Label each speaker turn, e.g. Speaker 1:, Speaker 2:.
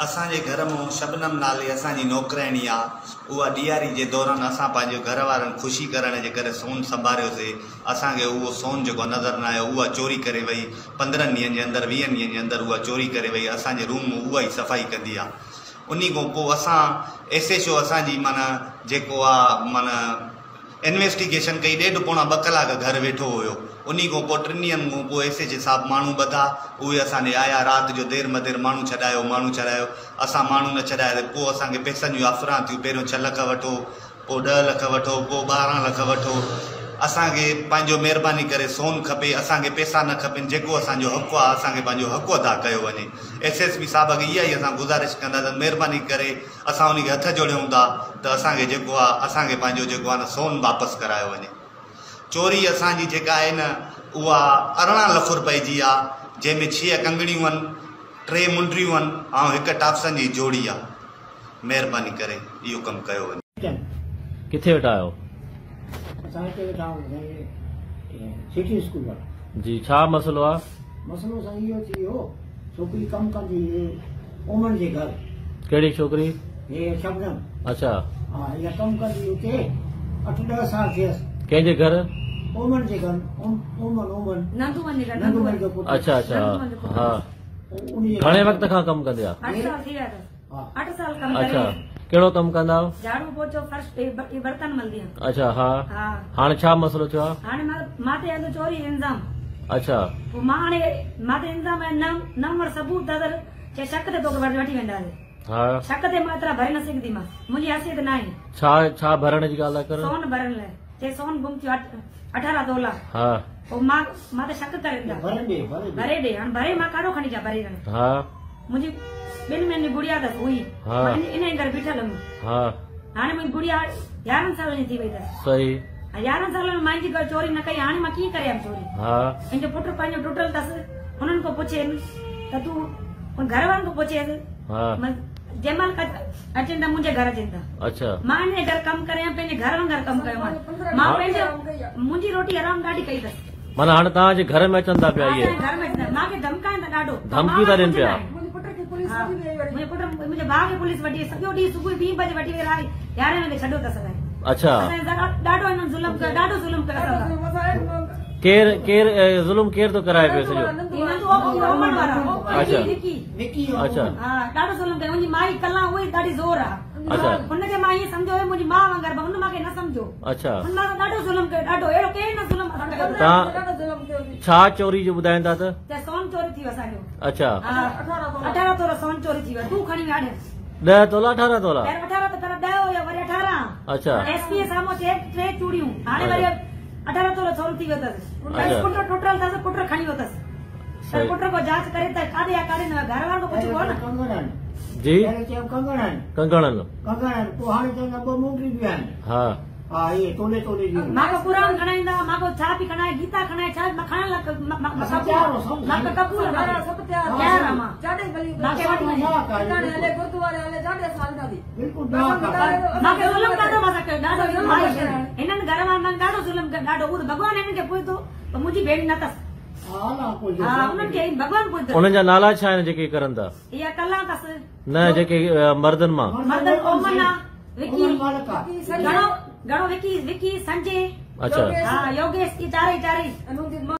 Speaker 1: اسان جي گهر مون شبنم نالي اسان جي نوڪرياڻي آ اها ڏياري جي دوران اسان پنهنجي گهر وارن خوشي ڪرڻ جي ڪري سون سنڀاريوسي اسان کي اهو سون جيڪو نظر نه آيو اها چوري ڪري وئي 15 ڏينهن جي اندر 20 ڏينهن جي اندر اها چوري ڪري وئي اسان جي روم مون اها ئي صفائي ڪندي آ انهي کان پو اسان ايس ايڇ او اسان جي معنيٰ جيڪو آ معنيٰ انويسٽيگيشن ڪئي ڏيڍ پوڻا ٻه ڪلاڪ گهر ويٺو هيو انهي کان پوء ٽن ڏينهن کان پوء ايس ايڇ اي صاحب ماڻهو ٻڌا اهي اسان ڏي آيا رات جو دير مدير ماڻهو ڇڏايو ماڻهو ڇڏايو اسان ماڻهو نه ڇڏايا ته پوء اسان کي پئسن جون آفران ٿيون پهريون 6 لک وٺو پوء 10 لک وٺو پوء 12 لک وٺو اسان کي پنهنجو مهرباني ڪري سون کپي اسان کي پئسا نه کپن جيڪو اسان جو حق آ اسان کي پنهنجو حق ادا ڪيو وڃي ايس ايس پي صاحب کي اها ئي اسان گذارش ڪندا ته مهرباني ڪري اسان انهي کي هٿ جوڙيون ٿا ته اسان کي جيڪو آ اسان کي پنهنجو جيڪو آ نه سون واپس ڪرايو وڃي. چوري اسان جي جيڪا آهي نه اها 18 لک رپئي جي آ جنهن ۾ 6 ڪنگڻيون آهن، 3 منڊريون آهن ۽ هڪ ٽاپسن جي جوڙي آ. مهرباني ڪري اهو ڪم ڪيو وڃي.
Speaker 2: ڪٿي ويٺا آهيو؟
Speaker 3: اسان هتي ويٺا آهيون سائين سٽي اسڪول وٽ.
Speaker 2: جي ڇا مسئلو آ؟
Speaker 3: مسئلو سائين اهو ٿي ويو ڇوڪري ڪم ڪندي هئي اومن جي گهر.
Speaker 2: ڪهڙي ڇوڪري؟
Speaker 3: هي شبنم.
Speaker 2: اڇا.
Speaker 3: ها اها ڪم ڪندي هئي اتي 8 10 سال ٿيس.
Speaker 2: ڪنهن جي گهر؟
Speaker 3: اومن جي گهر اومن اومن.
Speaker 4: نندومن جي گهر.
Speaker 3: نندومن جو پٽ.
Speaker 2: اڇا اڇا ها. گهڻي وقت کان ڪم ڪندي آ؟
Speaker 4: 8 سال ٿي ويا اٿس. 8 سال ڪم ڪري.
Speaker 2: اڇا ڪهڙو ڪم ڪندا آهيو؟
Speaker 4: جهاڙو پوچو فرش برتن ملدي آهيان.
Speaker 2: اڇا ها.
Speaker 4: ها.
Speaker 2: هاڻي ڇا مسئلو ٿيو آ؟
Speaker 4: هاڻي مان تي آندو چوري جو الزام.
Speaker 2: اڇا.
Speaker 4: پوء مان هاڻي مان تي الزام آهي نه مون وٽ ثبوت اٿس چي شڪ تي توکي وٺي وينداسين.
Speaker 2: ها.
Speaker 4: شڪ تي مان ايترا ڀري نه سگهنديمانس منهنجي حيثيت ناهي.
Speaker 2: ڇا ڇا ڀرڻ جي ڳالهه ٿا ڪريو؟
Speaker 4: سون ڀرڻ لاء چي سون گم ٿيو 18 تولا.
Speaker 2: ها.
Speaker 4: پوء مان مان تي شڪ ڪرين ٿا.
Speaker 3: ڀري ڏي ڀري ڏي.
Speaker 4: ڀري ڏي هاڻي ڀري مان ڪاڏو کڻي جا ڀري هاڻي.
Speaker 2: ها.
Speaker 4: منهنجي ٻن مهينن جي گڙيا اٿس هئي.
Speaker 2: ها.
Speaker 4: مان ان جي گهر بيٺل هيم.
Speaker 2: ها.
Speaker 4: هاڻي منهنجي گڙيا 11 سالن جي ٿي وئي اٿس.
Speaker 2: صحيح.
Speaker 4: 11 سالن ۾ مانجي گهر چوري نه ڪئي هاڻي مان ڪيئن ڪريان چوري.
Speaker 2: ها.
Speaker 4: ان جو پٽ پنهنجو ٽٽل اٿس انهن کان پڇين ته تون ان گهر وارن کان پڇيس.
Speaker 2: ها.
Speaker 4: جنهن مهل اچن ٿا منهنجي گهر اچن ٿا.
Speaker 2: اڇا.
Speaker 4: مان ان جي گهر ڪم ڪريان پنهنجي گهر وانگر ڪم ڪيو مان. مان پنهنجو منهنجي روٽي حرام ڏاڍي ڪئي اٿس.
Speaker 2: معنيٰ هاڻي توهان جي گهر ۾ اچن ٿا پيا اهي.
Speaker 4: اسان جي گهر ۾ اچن ٿا مان کي ڌمڪائن ٿا ڏاڍو.
Speaker 2: ڌمڪيون ٿا ڏين پيا.
Speaker 4: منهنجي پٽ منهنجي ڀاء کي پوليس وٺي وئي سڄو ڏينهن صبح 2 بجي وٺي وئي رات 11 وڳي ڇڏيو اٿس اسان کي.
Speaker 2: اڇا.
Speaker 4: اسان سان ڏاڍو هنن ظلم ڪيو ڏاڍو ظلم ڪيو اسان سان.
Speaker 2: ڪير ڪير ظلم ڪير ٿو ڪرائي پيو سڄو؟
Speaker 4: اڇا
Speaker 3: وڪي.
Speaker 2: اڇا.
Speaker 4: ها ڏاڍو ظلم ڪيو منهنجي مائي ڪلان اها ئي ڏاڍي زور آ.
Speaker 2: اڇا.
Speaker 4: هن کي مان ائين سمجهيو هيو منهنجي ماء وانگر پر هن مان کي نه سمجهيو.
Speaker 2: اڇا.
Speaker 4: هن مان سان ڏاڍو ظلم ڪيو ڏاڍو اهڙو ڪنهن نه ظلم اسان سان ڪيو.
Speaker 2: توهان ڇا چوري جو ٻڌائين ٿا ته؟
Speaker 4: ته سون چوري ٿي ويو اسان جو.
Speaker 2: اڇا.
Speaker 4: ها 18 تولا سون چوري ٿي ويو تون کڻي ويا اڏ.
Speaker 2: 10 تولا 18 تولا.
Speaker 4: پهريون 18 ته پهريون 10 هيو وري 18.
Speaker 2: اڇا.
Speaker 4: ايس پي سامهون چي 3 چوڙيون هاڻي وري 18 تولا سون ٿي ويو اٿس.
Speaker 2: اڇا.
Speaker 4: پٽ ٽٽل اٿس پٽ کڻي ويو اٿس.
Speaker 2: صحيح.
Speaker 4: پٽ کان جاچ ڪري ته ڪاڏي آ ڪاڏي نه گهر وارن کان پڇبو نه.
Speaker 3: ڪنگڻ آهن.
Speaker 2: جي.
Speaker 3: پهريون چيم ڪنگڻ آهن.
Speaker 2: ڪنگڻ آهن.
Speaker 3: ڪنگڻ آهن پوء هاڻي چون ٿا ٻه منڊريون به آهن.
Speaker 2: ها.
Speaker 3: ها اهي تولي تولي جون.
Speaker 4: مان کان قرآن کڻائيندا مان کان ڇا پي کڻائي گيتا کڻائي ڇا مان کڻڻ لاء مان کان قبول تيار آ مان. مان کي وٺي وڃي.
Speaker 3: بلڪل.
Speaker 4: مان کي ظلم ڏاڍو مان سان ڪيو ڏاڍو ظلم هنن گهر وارن مان ڏاڍو ظلم ڪيو ڏاڍو اهو ته ڀڳوان هنن کي پڇندو پر منهنجي ڀيڻ نه اٿس. ها انهن کي ڀڳوان پڇندو.
Speaker 2: انهن جا نالا ڇا آهن جيڪي ڪرن ٿا؟
Speaker 4: اها ڪلان اٿس.
Speaker 2: نه جيڪي مردن مان.
Speaker 4: مردن اومن آ وڪي گهڻو گهڻو وڪي وڪي سنجي.
Speaker 2: اڇا.
Speaker 4: ها يوگيش اهي چارئي چارئي.